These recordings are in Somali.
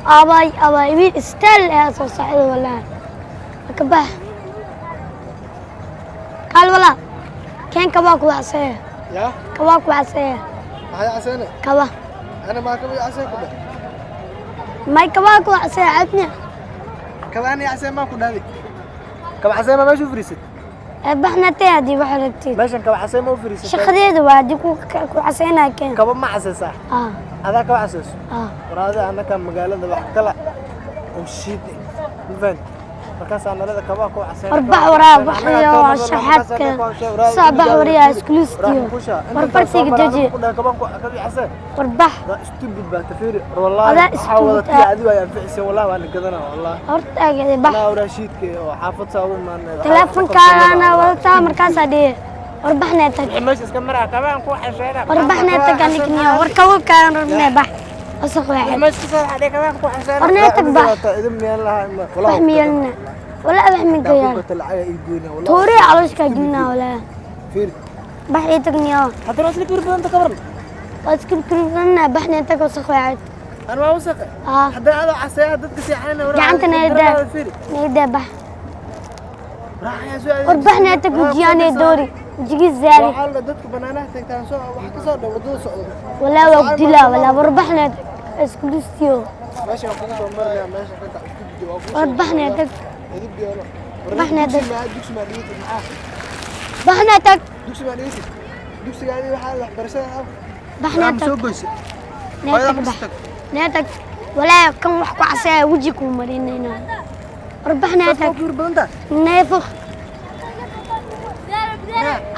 Aabay, aabay, wiil istaal ayaa soo socda walaa. Ka bax. Kaal walaa. Keen kabaa ku caseeya. Ya. Kabaa ku caseeya. Maxay caseene? Kaba. Ana maa kaba casee ku dheh? May kabaa ku caseeya cabni. Kaba ani casee maa ku dhahdi? Kaba casee ma meesha u fariisid? Baxna tee haddii wax rabtid. Meeshan kaba casee ma u fariisid? Shaqadeeda waa haddii ku caseynaya keen. Kaba ma caseysaa? Ah. Adaa kaba caseyso? Ah. Waraade annaka magaalada wax kala oo shiid ma fahanti? Markaasaa nalada kabaa ku caseen. Warbax waraa baxayo shaxaadka. Soo bax wariyaa iskulustiyo. War fartiga deji. Warbax. Stupid baa tafiiri. Wallahi Adaa waxaa wada stupid ah. tii adi waa anficisa, wallahi waa la gadanaa wallahi. Hortaaga bax. Anaa raashiidka oo xaafad saa ugu imaanay. Teleefankaagana wadataa markaasaa dhihi. Warbaxna tag. Meesha iska maraa kabaan ku caseyna. Warbaxna tag anikniyo. War kawalkaan rabnay bax. Wasaq waaxid. Meesha iska soo xadhay kabaan ku caseyna. Warnee tag bax. Idin miyaan lahaa ima. Wax miyalna. Walaa wax min gayaan. Toori calooshkaa gelinaa walaa. Fiiri. Bax ii tagniyo. Haddana waa isla kibir badanta ka waran. Waa iska kiribsanaa baxna tag wasaq waaxid. Ana waa wasaqe. Ah. Haddana adoo caseeya dadka seexanayna waraa. Gacanta nayda. Nayda bax. Raaxaya soo adeegso. Warbaxna tag wajiyaanay doori. Wajigii zaali. Waxaa la dadka banaanaha tagtaan soo wax ka soo dhow wadada socdo. Walaa waa gudilaa walaa warbaxna tag. Iskulustiyo. Meesha waan kugu soo marnaya meesha ka kac isku gudi waa kuu Warbaxna tag. Edib yeelo. Baxna tag. Dugsi maa dhigatid maxaa? Baxna tag. Dugsi maa dhigatid? Dugsigaadii waxaa waxbarashada ah. Baxna Waxaa ma soo tag. goysay? Nee Hooyadaa tag ma bax. tag. Nee tag. Walaa kan wax ku caseeya weji kuu marinayna. Warbaxna Saas tag. waa kibir badan tahay. Neefaq.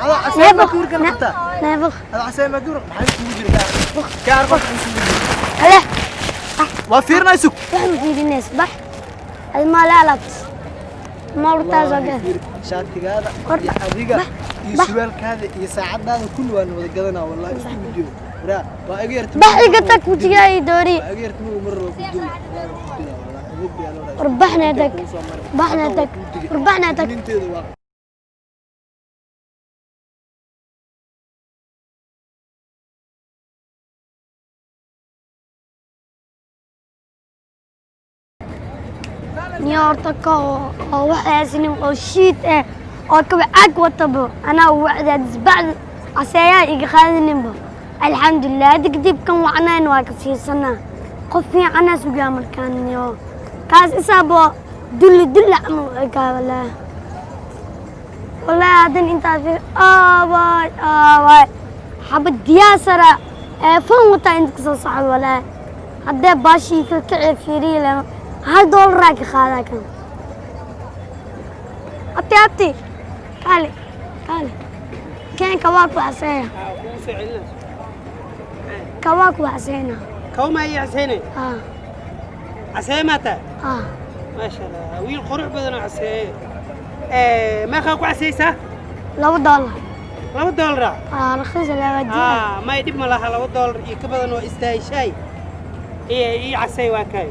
Adoo caseeya ma Neefaq. kibir kala qabtaa? Neefaq. Adoo caseeya ma kibir maxay kugu jira kaa? Kaa arko maxay kugu jira? Kale. Waa fiirinay sug. Wax ma fiirinaysa bax. Adi maa la alaabtas. Ma hortaas oo gal. Shaatigaada War- iyo adiga bax, iyo bax. surwaalkaada iyo saacadaada kulli waan wada gadanaa wallahi isku gudiyo. Waraa waa iga yartay. Bax iga tag wejigaa ii doori. Waa iga yartay mar waa ku dili. Waa ku dili wallahi. Edib yeelo. Warbaxna tag. Baxna tag. Warbaxna tag. Ninteeda waa Niyo horta ka oo wax haysanin oo shiid eh oo kaba caag watabo anaa wacdaadis bacd caseeyaa iga qaadaninba alxamdulilah hadda kadib kan wacnayn waa ka siisanaa qof fiicanaa sugaa markaan niyo kaas isaabo dulli dulli camal u ekaa walaahi walaahi haddan intaa fiir aabaay aabaay xabad diyaasara ee fan wataa inta kasoo socda walaahi haddee baashii ka kacee fiiriyi leh $1 ka qaadaa kan. Abti abti kaale kaale keen kabaa ku caseeya. Kabaa ku caseena. Kaba maa ii caseynay? Ah. Caseeye maa tahay? Ah. Maasha allah, wiil qurux badan oo caseeye. Meeqaa ku caseysaa? $2. $2? Ah, rakhiis laa diyaa. Ah, may dhib ma laha, $2 iyo ka badan oo istaayishaay. Iyo ii casey waa kaay.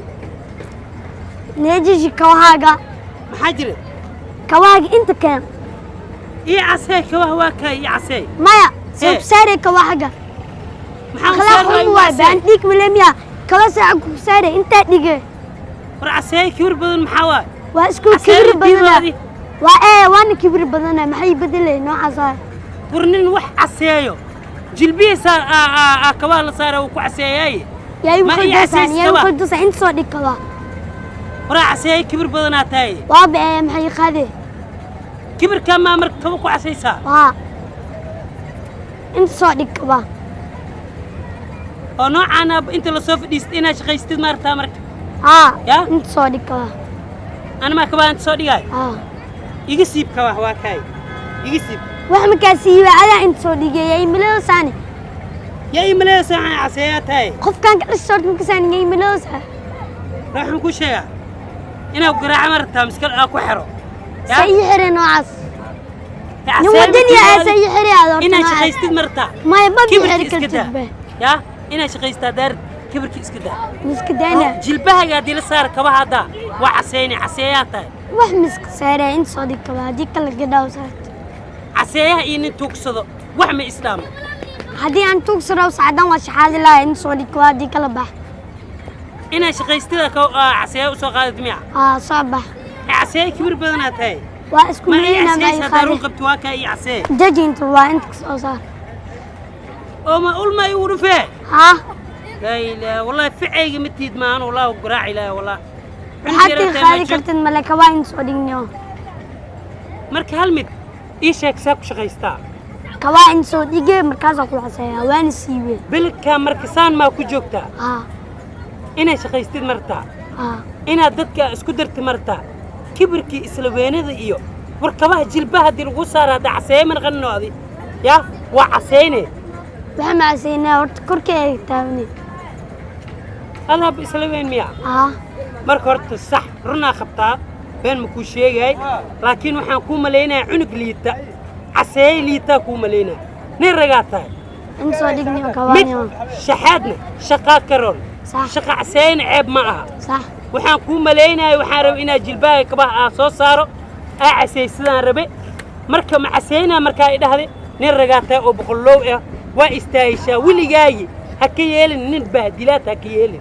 Neejishi kabahaaga. Maxaa jira? Kabahaaga inta keen. Ii casey kabaha waa kaay, ii casey. Maya soo Eh. saare kabahaaga. Maxaa u akhlaaq saari xun waay waay casey? baan dhig malemiya kaba saaca ku saare intaa dhige. War caseeye kibir badan maxaa waay? Waa isku Caseeye kibir badana. diiwaadi. Waa waana kibir badana maxay bedelay noocaas ah. War nin wax caseeyo jilbihiisa kabaha la saara uu ku caseeyay. Yaa igu Ma ii khaldasaan, caseysid yaa igu kabaha? khaldasaan inta soo dhig kabaa. Waraa caseeye kibir badanaa tahay. Waa bee maxay qaade? Kibirkaa maa marka kaba ku caseysaa? Waa. Inta soo dhig kabaa. Oo noocaan inta la soo fadhiistay inaad shaqaystid ma rabtaa marka? Haa. Yaa? Inta soo dhig kabaa. Ana maa kabaha inta soo dhigaay? Haa. Iga siib kabaha waa kaay. Iga siib. Wax markaa siiba adaa inta soo dhigay yaa imaloosaani. Yaa imaloosaa aan caseeyaa tahay. Qofkaan ka dhashay horta markaasaan yaa imaloosaa. Waxaan ku sheegaa inaad garaaca ma rabtaa miskal aa ku xiro. Yaa? Sa ii xireen noocaas. Yaa Nin caseeyaa wadani markii ah sa ii xireen aad horta inaad noocaas. shaqaystid ma rabtaa? Maya ma Kibirka bixiri iska kartid daa. be. Yaa? Inaad shaqaystaa daarid kibirka iska daa. Miska daana. Jilbahaaga haddii la saaro kabaha haddaa waa caseyne caseeyaa tahay. Wax miska saaraya inta soo dhig kabaa haddii kala gadhaa saarto. Caseeyaha iyo nin tuugsado wax ma islaamo. Haddii aan tuugsado sacdan waa shaxaadi lahaa inta soo dhig kabaa haddii kala bax. Inaa shaqaystida ka caseeya usoo qaadat miya? Haa, soo bax. Caseeya kibir badanaa tahay. Waa isku Ma ii meynaa, ma caseysa ii haddaa run qaade. Qabti waa kaa ii casee. Dejinta waa inta ka soo saar. Oo ma ulma igu dhufee? Haa. Laa ilaaha, wallahi ficayga ma tiid maahan, wallahi garaac ilaaha, wallahi. Waxaad tii qaadi kartid male, kabaa inta soo dhigniyo. Marka hal mid ii sheeg, saa ku shaqaystaa? Kabaa inta soo dhigee, markaasaa ku caseeyaa, waana siibee. Beledkaa marka saan maa ku joogtaa? Haa. Inaad shaqaystid martaa? Haa. Inaad dadka isku darti martaa? Kibirkii isla weynada iyo warkabaha jilbaha haddii lagu saara, hadda caseeye ma naqanino adi ya waa caseyne. Waxaa ma caseynaa horta, korkeega taabne. Adaaba isla weyn miya? Haa. Marka horta sax runaa qabtaa, been ma kuu sheegay, laakiin waxaan kuu malaynayaa cunug liita, caseeye liitaa kuu malaynaya. Nin ragaa tahay. Inta soo dhigniyo mid kabaaniyo. Shaxaadna shaqaa ka roon. Sax. Shaqa caseeyena ceeb ma aha. Sax. Waxaan kuu malaynaya, waxaan rabay inaad jilbaaga kabaha aa soo saaro, aa casey sidaan rabe. Marka ma caseynaa markaa i dhahday nin ragaa tahay oo boqollow ah, waa istaahishaa. Weligaagi ha ka yeelin nin bahdilaad, ha ka yeelin.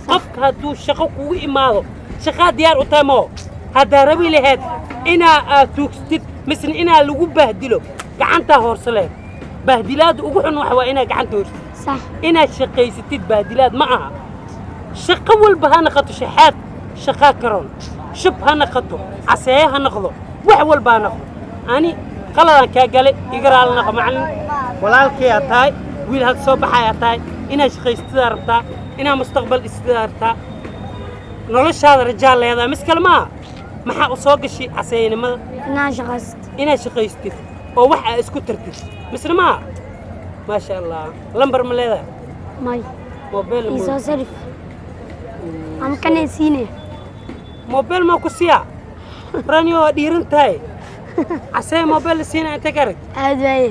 Qofka hadduu shaqo kugu imaado, shaqaa diyaar u tahay moo? Haddaa rabi lahayd inaa aad tuugstid misna inaa lagu bahdilo, gacantaa hoorsa lahayd. Bahdilaadda ugu xun waxa waa inaa gacanta hoorsid. Sax. Inaad shaqaysatid bahdilaad ma aha. Shaqo walba ha noqoto, shaxaad shaqaa karoon, shub ha noqoto, caseeye ha noqdo, wax walba ha noqdo. Ani qaladaan kaa galay, iga raali noqo macallin. Walaalkayaa tahay, wiil had soo baxayaa tahay. Inaad shaqaystidaa rabtaa, inaad mustaqbal dhistidaa rabtaa, noloshaada rajaa leedahay. Mis kale maaha, maxaa u soo gashay caseeyanimada? Inaan shaqaysto. Inaad shaqaystid oo wax aa isku tartid misna maaha. Maasha Allah, lambar ma leedahay? May. Mobile? Ii soo sarif ama kanay siine. Mobile maa ku siyaa? Ranyo waa dhiiran tahay. Casee mobile la siina inta ka arag? Aad waaye.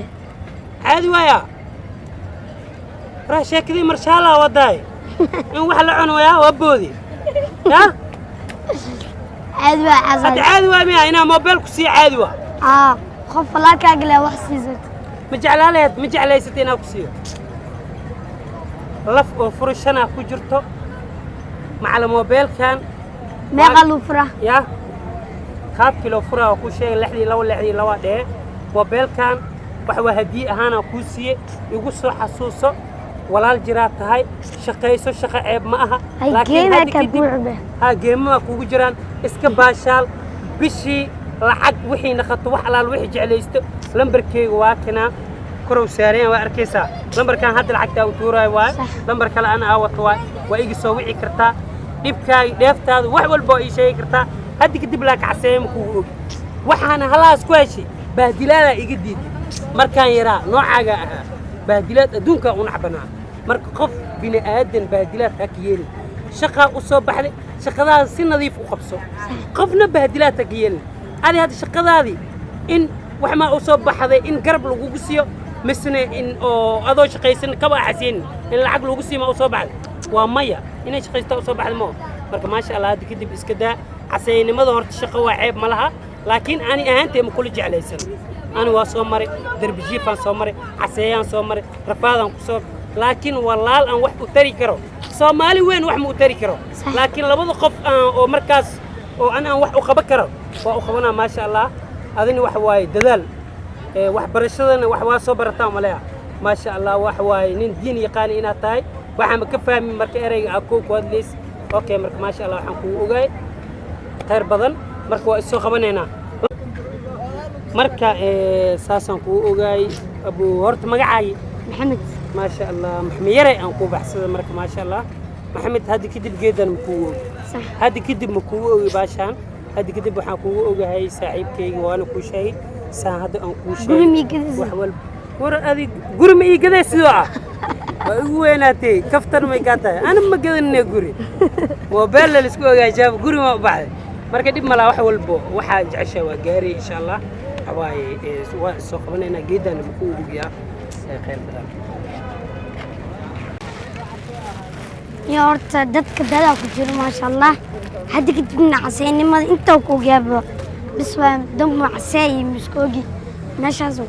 Caadi waaya raa, sheekadii marshaalaa wadaay in wax la cuno yaa waa boodi ya. Caadi waa. Hadda Casay. Caadi waa miya inaa mobile ku siiya? Caadi waa. Haa, qof walaalkaaga leh wax siisat. Ma jeclaa lahayd? Ma jeclaysata inaa ku siiyo laf oo furashanaa ku jirto macala mobeelkan? Meeqa luu fura? Ya, qaabkii loo furaa waa kuu sheegay, 62 62 dhee. Mobeelkan wax waa hadiye ahaanaan kuu siiye, igu soo xasuuso. Walaal jiraa tahay, shaqayso, shaqo ceeb ma aha. Ay, Laakiin geemaa hadda ka kadib- buuxbe. Haa, geemamaa kugu jiraan. Iska baashaal. Bishii lacag wixii naqato, wax alaal wixii jeclaysto, lambarkeyga waa kanaa, korow saareen, waa arkaysaa lambarkan hadda lacagtaa u tuuraayo waay. Sax. Lambar kale ana aa wato waay, waa iga soo wici kartaa. Dhibkaaga, dheeftaada, wax walba waa ii sheegi kartaa. Hadda kadib laa kacseeye ma kugu ogi. Waxaana halaas ku heshay bahdilaadaa iga diiday markaan yaraa noocaagaa ahaa. Bahdilaad adduunkaa u nacbanaa. Marka qof bini aadan bahdilaad ha ka yeelin. Shaqaa u soo baxday, shaqadaada si nadiif u qabso, qofna bahdilaad ha ka yeelin. Adi hadda shaqadaadii in wax maa u soo baxday in garab lagugu siiyo, misne in oo adoo shaqaysan kaba xasiin in lacag lagu siiyo maa u soo baxday? Waa maya, inay shaqaystaa u soo baxday moo. Marka maasha Allah, hadda kadib iska daa caseynimada. Horta shaqo waa ceeb ma laha, laakiin ani ahaantee ma kula jeclaysan. Ani waa soo maray derbi jiifaan soo maray, caseeyaan soo maray, rafaadaan ku soo, laakiin walaal aan wax u tari karo, Soomaali weyn wax ma u tari karo. Sax. Laakiin labada qof oo markaas oo an aan wax u qaban karo waa u qabanaa. Maasha Allah, adina wax waaye dadaal. Waxbarashadana wax waa soo barataa maleha. Maasha Allah, wax waaye nin diin yaqaani inaad tahay waxaan ma ka fahmi marka ereyga aa koo ku hadlays. Okay, marka maasha Allah, waxaan kugu ogaay khayr badan. Marka waa isoo qabanaynaa. Marka saasaan kugu ogaay. Abu, horta magacaagi? Maxamed. Maasha Allah, Maxamed yare aan kuu baxsada. Marka maasha Allah, Maxamed, hadda kadib geedan ma kugu ogi. Sax. Hadda kadib ma kugu ogi baashaan. Hadda kadib waxaan kugu ogahay saaxiibkayga, waana kuu sheegay saan hadda aan kuu sheegay. Guri ma ii gadaysid? Wax walba war adig guri ma ii gaday sidoo ah waa igu weynaatay. Kaftan may kaa tahay? Ana ma gadanine guri, moobeel la isku ogaa jaab, guri ma u baxday. Marka dhib malaa, wax walbo waxaa jeceshahay waa gaari insha Allah. Waxa waaye waa soo qabanaynaa, geedana ma kuu ogiyaa. Khayr badan. Iyo horta dadka dadaa ku jiro, maasha Allah. Hadda kadibna caseynimada intaa ku ogaaba bis waa dambu casee iyo miskoogi meeshaas.